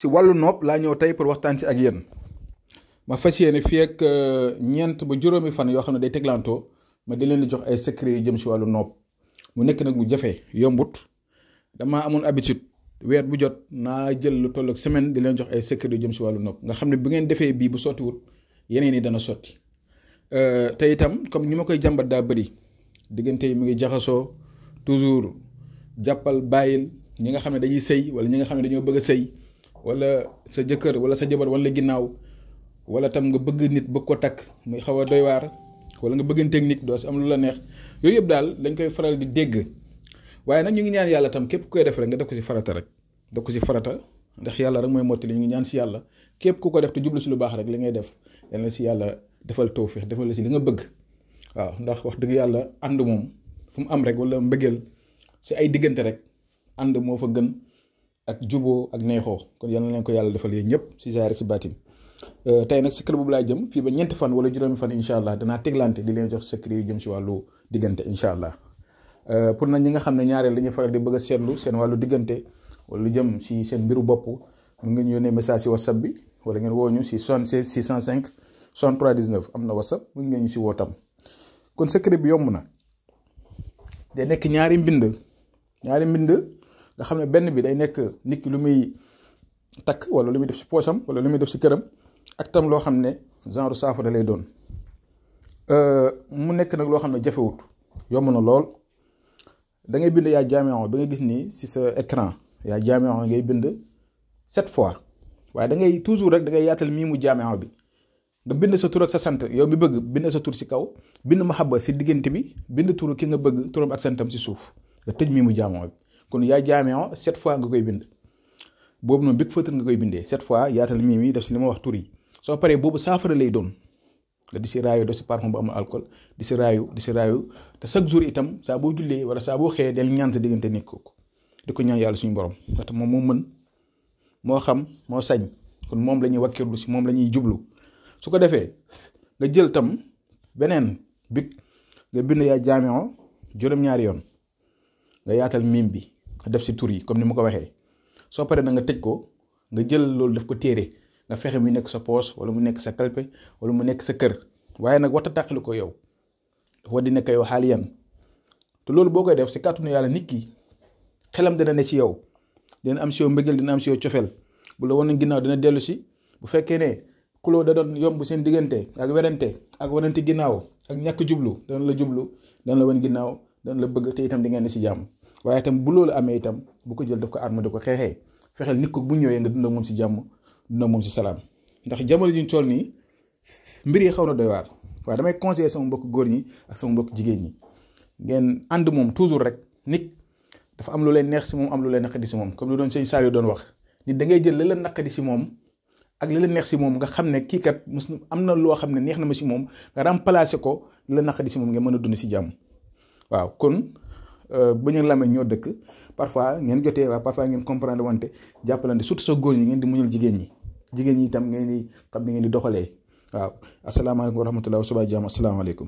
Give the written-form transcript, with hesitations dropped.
ci wàllu nopp laa ñëw tey pour waxtaan ci ak yéen ma fas yéene fii ak ñeent ba juróomi fan yoo xam ne day teglantoo ma di leen di jox ay secret yu jëm si wàllu nopp mu nekk nag mu jafe yombut damaa amoon habitude weer bu jot naa jël lu toll ak semaine di leen jox ay secret yu jëm si wàllu nopp nga xam ne bu ngeen defee bii bu sottiwul yeneen yi dana sotti te itam comme ñi ma koy jàmbat daa bëri diggante yi mu ngi jaxasoo toujours jàppal bàyyil ñi nga xam ne dañuy sëy wala ñi nga xam ne dañoo bëgg a sëy wala sa jëkkër wala sa jabar wala ginnaaw wala tam nga bëgg nit bëgg ko takk muy xaw a doy waar wala nga bëgganteeg nit doo si am lu la neex yooyu yëpp daal dañ koy faral di dégg waaye nag ñu ngi ñaan yàlla tam képp koy def rek nga def ko si farata rek def ko si farata ndax yàlla rek mooy mottali ñu ngi ñaan si yàlla képp ku ko def te jublu si lu baax rek li ngay def yàlla na si yàlla defal tawfiix defal la si li nga bëgg waaw ndax wax dëgg yàlla ànd moom fu mu am rek wala mbëggeel si ay diggante rek ànd moo fa gën ak juboo ak neexoo kon yal na leen ko yàlla defal yéen ñëpp si zaahir si baatin tey nag secret boobu laay jëm fii ba ñeenti fan wala juróomi fan incha allah danaa teglante di leen jox secret yu jëm si wàllu diggante incha allah pour nag ñi nga xam ne ñaareel dañuy faral di bëgg a seetlu seen wàllu diggante wala lu jëm si seen mbiru bopp mu ngeen yónnee message si whatsapp bi wala ngeen woo ñu si 76 605 63 19 am na whatsapp mu ngeen ñu si woo tam kon secret bi yomb na day nekk ñaari mbind nga xam ne benn bi day nekk nit ki lu muy takk wala lu muy def si poosam wala lu muy def si këram ak tam loo xam ne genre saafara lay doon mu nekk nag loo xam ne jafewut yomb na lool da ngay bind yaa jaamion ba nga gis nii si sa écran yaa jaamion ngay bind 7 fois waaye da ngay toujours rek da ngay yaatal mii mu jaamion bi nga bind sa tur ak sa sant yow mi bëgg bind sa tur si kaw bind mahabba si diggante bi bind turu ki nga bëgg turam ak santam si suuf nga tëj mii mu jaamion bi kon yaa jaamion 7 fois nga koy bind boobu noonu big fëtër nga koy bindee 7 fois yaatal mii mi def si li ma wax tur yi soo paree boobu saafara lay doon nga di si raayu doo si parfum bu amul alcool di si raayu te chaque jour itam saa boo jullee wala saa boo xëyee del ñaan sa diggante nit kooku di ko ñaan yàlla suñu borom ndaxte moom moo mën moo xam moo sañ kon moom la ñuy wakkirlu si moom la ñuy jublu su ko defee nga jël tam beneen big nga bind yaa jaamion juróom-ñaari yoon nga yaatal miim bi nga def si tur yi comme ni ma ko waxee soo paree na nga tëj ko nga jël loolu def ko téere nga fexe mu nekk sa poos wala mu nekk sa kalpe wala mu nekk sa kër waaye nag waxta tàqali ko yow dafa di nekk yow xaaliyan te loolu boo koy def si kàttanu yàlla nit ki xelam dina ne ci yow dina am si yow mbëggeel dina am si yow cofeel bu la wan ginnaaw dina dellu si bu fekkee ne xuloo da doon yomb seen diggante ak werante ak wanante ginnaaw ak ñàkk jublu dana la jublu dana la wan ginnaaw dana la bëgg te itam di ngeen ne si jàmm waaye itam bu loolu amee itam bu ko jël daf ko arme di ko xeexee fexeel nit ko bu ñëwee nga dund ak moom si jàmm dund ak moom si salaam ndax jamono ji ñu toll nii mbir yi xaw na doy waar waaye damay conseiller sama mbokk góor ñi ak sama mbokk jigéen ñi ngeen ànd moom toujours rek nit dafa am lu leen neex si moom am lu leen naqadi si moom comme lu doon sëñ Saliou doon wax nit da ngay jël la leen naqadi si moom ak li la neex si moom nga xam ne kii kat am na loo xam ne neex na ma si moom nga remplacer ko li la naqadi si moom ngeen mën a dund si jàmm waaw kon ba ñu lamee ñoo dëkk parfois ngeen jotee waaye parfois ngeen comprendre wante jàppalante surtout sa góor ñi ngeen di muñal jigéen ñi itam ngeen di xam ni ngeen di doxalee waaw asalaamaaleykum wa rahmatulah wa subaa jàmm asalaamaaleykum